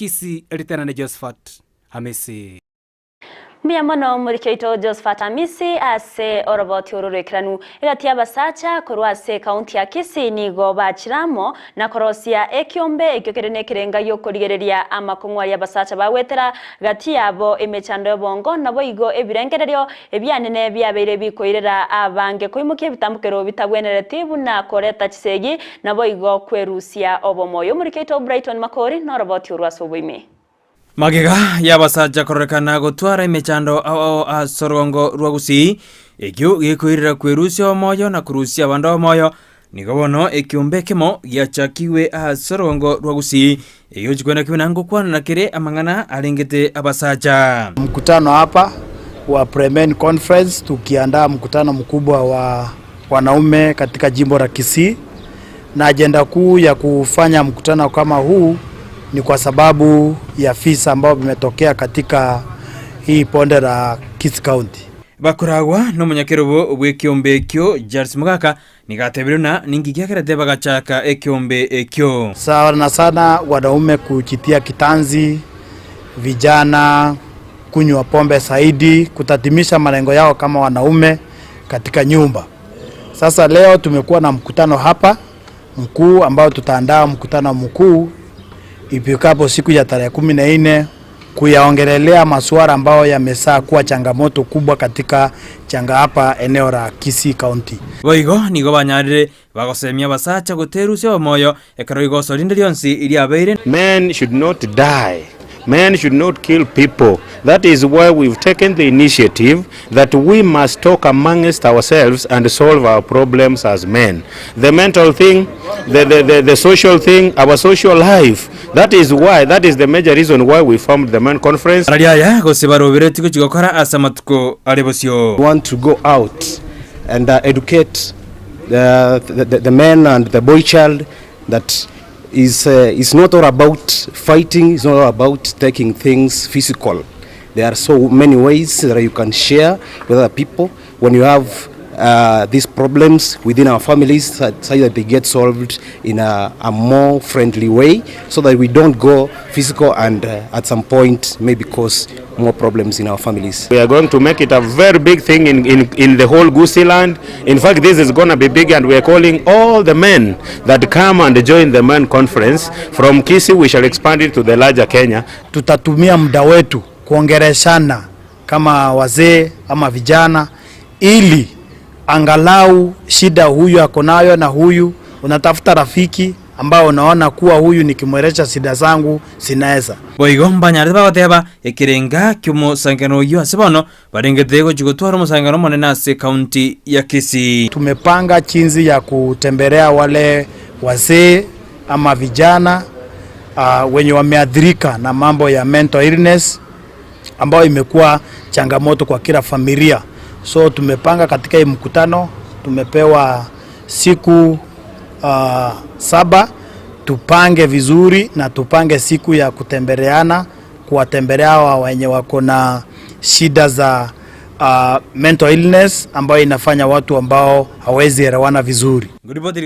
Kisii, Ritenane Josephat Hamisi. Mbuya mono omoriki oito Josephat Amisi ase oroboti oro rw'ekeranu. Egati y'abasacha korwa ase ekaunti ya Kisii nigo bachire amo na korosia ekiombe ekio kere nekerenga gi'okorigereria amakong'u aria abasacha bagwetera gati yabo emechando y'obongo naboigo ebirengererio ebianene biabeire bikoirera abange koimokia ebitambokero bitabwenereti buna koreta chisegi naboigo kwerusia obomoyo. Omoriki oito Brighton Makori noroboti orwo ase oboime. Magega y'abasacha kororekana gotwara emechando ao ao ase orogongo rwa Gusii, ekio gekoirera kwerusia omoyo na korusia abande omoyo, nigo bono ekiombe ekemo giachakigwe ase orogongo rwa Gusii, ekio chikwenda kibe na ngokwanana kere amang'ana arengete abasacha. Mkutano hapa wa Pre-Men Conference tukiandaa mkutano mkubwa wa wanaume katika jimbo la Kisii na ajenda kuu ya kufanya mkutano kama huu ni kwa sababu ya visa ambavyo vimetokea katika hii bonde la Kisii County. Bakoragwa nomonyakerobo bw'ekeombe ekio Charles Mogaka nigo atebire buna ninki giagerete bagachaka ekeombe ekio. Sana sana wanaume kujitia kitanzi, vijana kunywa pombe zaidi, kutatimisha malengo yao kama wanaume katika nyumba. Sasa leo tumekuwa na mkutano hapa mkuu ambao tutaandaa mkutano mkuu ifikapo siku ya tarehe 14 kuyaongelelea masuala ambayo yamesaa kuwa changamoto kubwa katika changa hapa eneo la Kisii County. Boigo nigo banyarire bagosemia abasacha goterusia omoyo ekero igoso rinde rionsi riabeire. Men should not die, men should not kill people, that is why we've taken the initiative that we must talk amongst ourselves and solve our problems as men. The mental thing, the, the, the, the social thing, our social life. That is why, that is the major reason why we formed the Men Conference. Arari aya gose baroberetie gochia gokora ase amatuko are bosio. We want to go out and uh, educate the, the, the men and the boy child that is, uh, is not all about fighting, it's not all about taking things physical. There are so many ways that you can share with other people when you have uh, these problems within our families such that they get solved in a, a more friendly way so that we don't go physical and uh, at some point maybe cause more problems in our families. We are going to make it a very big thing in, in, in the whole Gusiiland. In fact, this is going to be big and we are calling all the men that come and join the men conference. From Kisii, we shall expand it to the larger Kenya. Tutatumia muda wetu kuongeleshana kama wazee ama vijana, ili angalau shida huyu ako nayo na huyu, unatafuta rafiki ambao unaona kuwa huyu nikimwelesha shida zangu zinaweza. Boigo mbanyarete bagoteba ekerenga ki'omosangerano oyio ase bono barengete gochia gotwara omosangerano omonene ase ekaunti ya Kisii. Tumepanga jinsi ya kutembelea wale wazee ama vijana wenye wameathirika na mambo ya mental illness ambayo imekuwa changamoto kwa kila familia. So tumepanga katika hii mkutano, tumepewa siku 7 tupange vizuri na tupange siku ya kutembeleana, kuwatembelea hawa wenye wako na shida za mental illness ambayo inafanya watu ambao hawezi elewana vizuri. Ngoripoti.